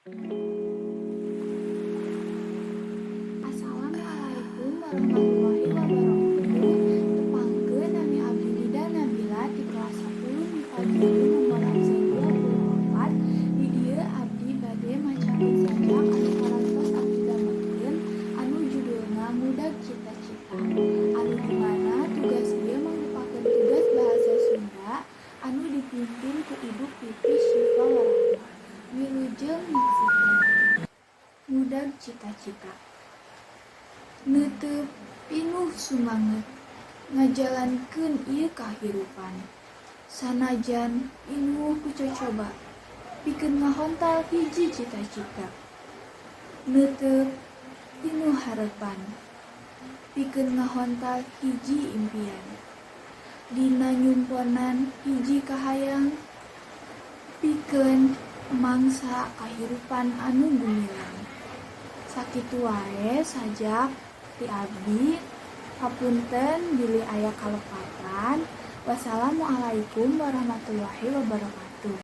Assalamualaikum warahmatullahi wabarakatuh. Tepangkeun, nami abdi Nida Nabila ti kelas 10 MIPA 3, nomor absen 24. Di dieu abdi bade macakeun sajak anu parantos abdi damelkeun anu judulna Ngudag Cita-Cita, anu dimana tugas ieu mangrupakeun tugas bahasa Sunda anu dipimpin ku Ibu Pipi Syifa Warahmah. Wilujeng nyaksikeun. Ngudag Cita-Cita. Neuteup pinuh sumanget ngajalankeun ieu kahirupan, sanajan pinuh ku cocoba pikeun ngahontal hiji cita-cita. Neuteup pinuh harepan pikeun ngahontal hiji impian. Dina nyumponan hiji kahayang pikeun mangsa kahirupan anu gumilang. Sakitu wae sajak ti abdi, hapunten bilih aya kalepatan. Wassalamualaikum warahmatullahi wabarakatuh.